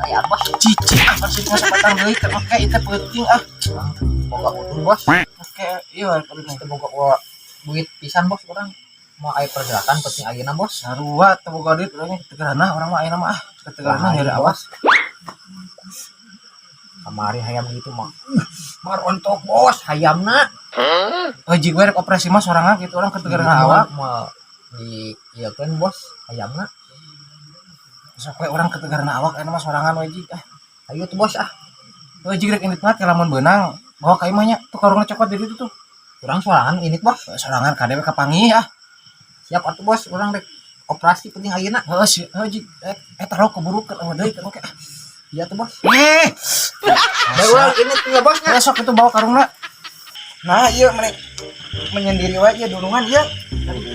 Aya, Bos. Cicing ah, pasti masa patang deui teh, oke itu penting ah. Boga udun, Bos. Oke, iya. Teu boga wa duit pisan, Bos, urang. Mau aya pergerakan penting ayeuna, Bos. Sarua teu boga duit urang tegarana, urang mah ayeuna mah ah tegarana nyari awas. Kamari hayam gitu mah. Marontok, Bos, hayamna. Oh, jig we rek operasi mah sorangan gitu, urang ketegarana awak. Mau di ieu kan, Bos, hayamna. Sok we urang ketegarana awak ayeuna mah sorangan we, jig ah. Ayo tuh, Bos, ah. Oh, jig rek indit mah lamun beunang bawa ka imah nya tuh, karungna cokot di ditu tuh. Urang sorangan ini, Bos. Sorangan kade we kapanggih ah. Siap atuh, Bos, urang rek operasi penting ayeuna. Heeh si heuh jig eh eh taruh keburu ke deui kan, oke. Iya tuh, Bos. Eh. Bae urang ini tuh ya, Bos nya. Besok itu bawa karungna. Nah, iya mereka menyendiri wae ieu dunungan ieu.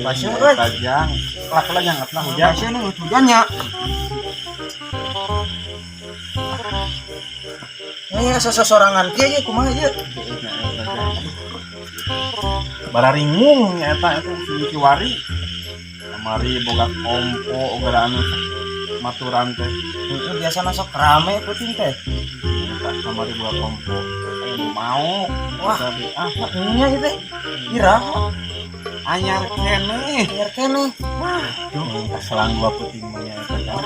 Baseuh euy. Tajang. Lah jangan lah hujan. Baseuh nih hujannya. Ya, sesesorangan kieu ieu kumaha ieu? Bararingung nya eta eta si Kiwari. Kamari boga kompo ogara anu maturan teh. Heeh, biasana sok rame peuting teh. Eta kamari boga kompo. Aya nu mau. Wah. Tapi ah Nya ieu teh. Ira, anyar keneh. Anyar keneh. Duh, kaselang dua peuting mah nya eta.